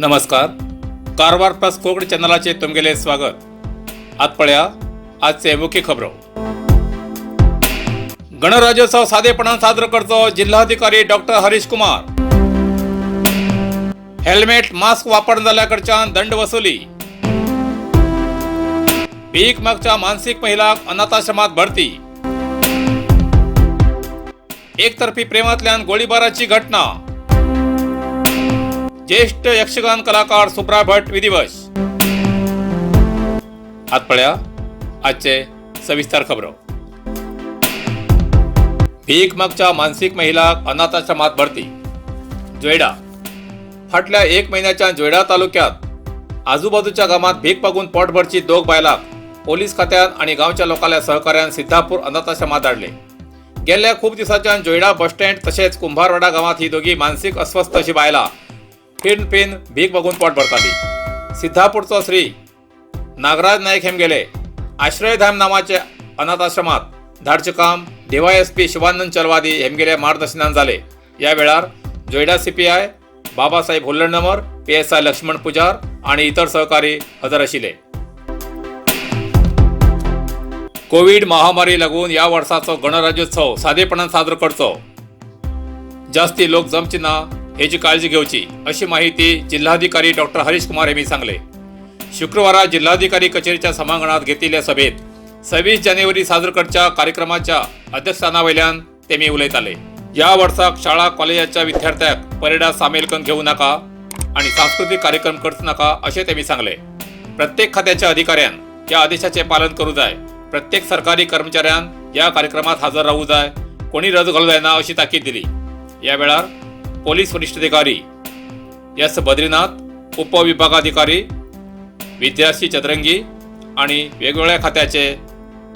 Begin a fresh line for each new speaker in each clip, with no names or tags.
नमस्कार, कारवार प्लस कोंकणी चॅनलाचे तुमगेले स्वागत. आज पळया आजचे मुख्य खबरो. गणराज्योत्सव सादेपणान साजरो करचो, जिल्हाधिकारी doctor Harish Kumar. Helmet, mask वापरना जाल्ल्या कडच्यान दंड वसुली. भीक मागच्या मानसीक महिलाक अनाथाश्रमात भरती. एकतर्फी प्रेमातल्यान गोळीबाराची घटना. ज्येष्ठ यक्षगान कलाकार सुब्रा भट विधिवश. आज पळया आजचे सविस्तर खबरो. भीक मागच्या मानसीक महिलाक अनाथाश्रमात भरती. जोयडा. फाटल्या एक महिन्याच्या जोयडा तालुक्यात आजूबाजूच्या गावात भीक मागून पोट भरची दोग बायलांक पोलीस खात्यान आणि गावच्या लोकांच्या सहकार्यान सिद्धापूर अनाथाश्रमात धाडले. गेल्ल्या खूप दिसाच्यान जोयडा बस स्टँड तशेंच कुंभारवाडा गावात ही दोगी मानसीक अस्वस्थ अशी बायलां फिन फिन भीक मागून पोट भरताली. सिद्धापूरचो श्री नागराज नाईक हेमगेले आश्रयधाम नावाचे अनाथाश्रमात धाडचे काम डीवायएसपी शिवानंद चलवादी हेमगेले मार्गदर्शनान जाले. या वेळार जोयडा सीपीआय बाबासाहेब हुल्लणमर, पीएसआय लक्ष्मण पुजार आणि इतर सहकारी हजर आशिल्ले. कोविड महामारी लागून या वर्साचो गणराज्योत्सव सादेपणान साजरो करचो, जास्ती लोक जमचे ना हेची काळजी घेवची, अशी माहिती जिल्हाधिकारी डॉक्टर हरीश कुमार यांनी सांगले. शुक्रवारा जिल्हाधिकारी कचेरीच्या सभांगणात घेतिल्ल्या सभेत 26 जानेवारी साजरो करच्या कार्यक्रमाच्या अध्यक्षस्थानावयल्यान तेमी उलयताले. या वर्साक शाळा कॉलेजाच्या विद्यार्थ्यांक परेडात सामील करून घेऊ नाका आणि सांस्कृतिक कार्यक्रम करचो नाका, अशें तेमी सांगले. प्रत्येक खात्याच्या अधिकाऱ्यान या आदेशाचे पालन करू जाय. प्रत्येक सरकारी कर्मचाऱ्यान या कार्यक्रमात हजर राहू जाय, कोणी रज घालू जायना, अशी ताकीद दिली. या वेळार पोलीस वरिष्ठ अधिकारी एस बद्रीनाथ, उपविभागाधिकारी विद्यार्थी चतरंगी आणि वेगवेगळ्या खात्याचे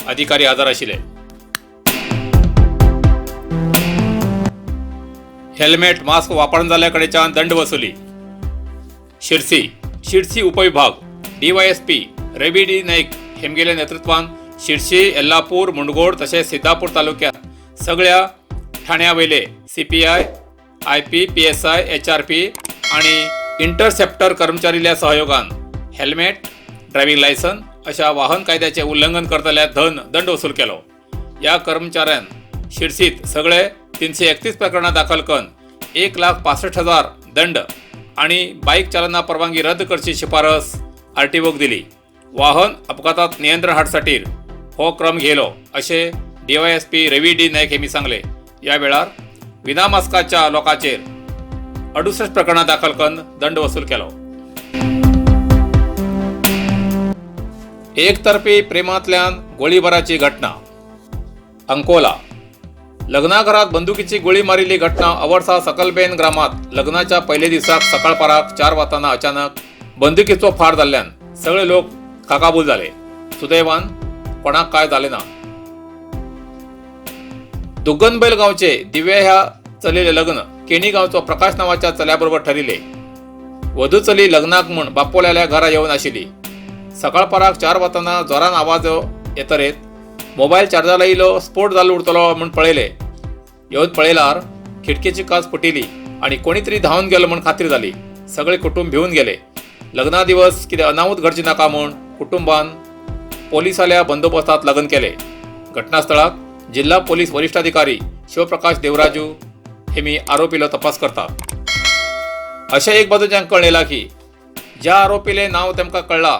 अधिकारी हजर आशिल्ले. हेल्मेट, मास्क वापरना जाल्ल्या कडेच्यान दंड वसुली. शिरसी. शिरसी उपविभाग डीवायएसपी रवी डी नाईक हेमगेल्या नेतृत्वान शिरसी, येल्लापूर, मुंडगोड तशेंच सिद्धापूर तालुक्यात सगळ्या ठाण्या वयले CPI, IP, PSI, HRP आणि इंटरसेप्टर कर्मचारील्या सहयोगान हेल्मेट, ड्रायव्हिंग लायसन अशा वाहन कायद्याचे उल्लंघन करतल्या धन दंड वसूल केलो. या कर्मचाऱ्यान शिरसीत सगळे 331 प्रकरणां दाखल करून 1,65,000 दंड आणि बाईक चालना परवानगी रद्द करची शिफारस आरटीओक दिली. वाहन अपघातात नियंत्रण हाडसाठी हो क्रम घेलो, अशें डीवायएसपी रवी डी नाईक यांनी सांगले. या वेळार विना मास्काच्या लोकांचेर 68 प्रकरणां दाखल करून दंड वसूल केलो. एकतर्फी प्रेमांतल्यान गोळीबाराची घटना. अंकोला. लग्नाघरात बंदुकीची गोळी मारिल्ली घटना अवर्सा सकलबेन ग्रामात लग्नाच्या पयले दिसाक सकाळपाराक 4 वताना अचानक बंदुकीचो फार जाल्ल्यान सगळे लोक काकाबूल जाले. सुदैवान कोणाक काय जालें ना. दुग्गनबैल गांवचे दिव्या ह्या चलेले लग्न केणी गांवचो प्रकाश नावाच्या चल्याबरोबर ठरिले. वधू चली लग्नाक म्हूण बापोलयाल्या घरा येवन आशिल्ली. सकाळपाराक 4 वताना जोरान आवाज येतरेत मोबायल चार्जर लायिल्लो स्फोट जालो उरतलो म्हूण पळयले. येवन पळयल्यार खिडकेची काच फुटिल्ली आनी कोणी तरी धांवन गेलो म्हूण खात्री जाली. सगळे कुटुंब भिवन गेले. लग्ना दिवस कितें अनाहूत घडचें नाका म्हूण कुटुंबान पोलिसाल्या बंदोबस्तात लग्न केले. घटनास्थळाक जिल्हा पोलीस वरिष्ठ अधिकारी शिवप्रकाश देवराजू हेमी आरोपीलो तपास करता. अशें एक बाजूच्यान कळ्ळें की ज्या आरोपीले नांव तेमकां कळ्ळा,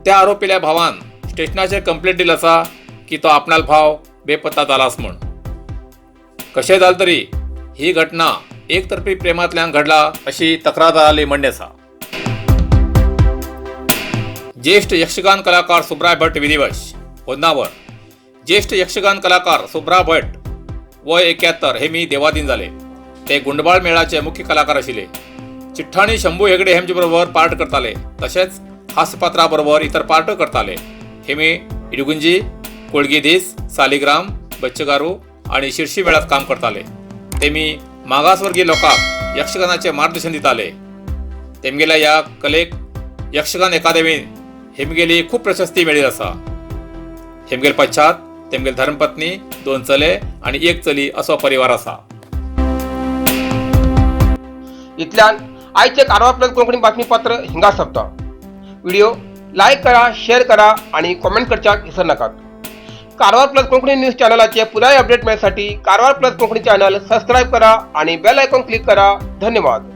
त्या आरोपील्या भावान स्टेशनाचेर कंप्लेंट दिली आसा की तो आपणाल भाव बेपत्ता जालास म्हूण. कशें जालें तरी ही घटना एकतर्फी प्रेमांतल्यान घडला, अशी तक्रारदाराली म्हणणें आसा. ज्येष्ठ यक्षगान कलाकार सुब्राय भट विधिवश. होन्नावर. ज्येष्ठ यक्षगान कलाकार सुब्रा भट, वय 71, हे मी देवाधीन जाले. ते गुंडबाळ मेळाचे मुख्य कलाकार आशिल्ले. चिठ्ठाणी शंभू हेगडे हेमचे बरोबर पार्ट करताले, तशेंच हास्यपात्रा बरोबर इतर पार्ट करताले. हेमी इडगुंजी, कोळगी दीस, सालिग्राम, बच्चगारू आणि शिरशी मेळात काम करताले. तेमी मागासवर्गीय लोकांक यक्षगानाचे मार्गदर्शन दिताले. तेमगेल्या ह्या कलेक यक्षगान अकादेमीन हेमगेली खूब प्रशस्ती मेळिल्ली आसा. हेमगेल पश्चात तेमगेल धर्मपत्नी, 2 चले आणि 1 चली असो परिवार आसा.
इतल्यान आयचे कारवार प्लस कोंकणी बातमीपत्र हिंगा सोंपता. व्हिडिओ लायक करा, शेअर करा आणि कॉमेंट करच्याक विसर नाकात. कारवार प्लस कोंकणी न्यूज चॅनलाचे पुराय update मेळसाठी Karwar plus Konkani channel subscribe करा आणि बेल आयकॉन क्लिक करा. धन्यवाद.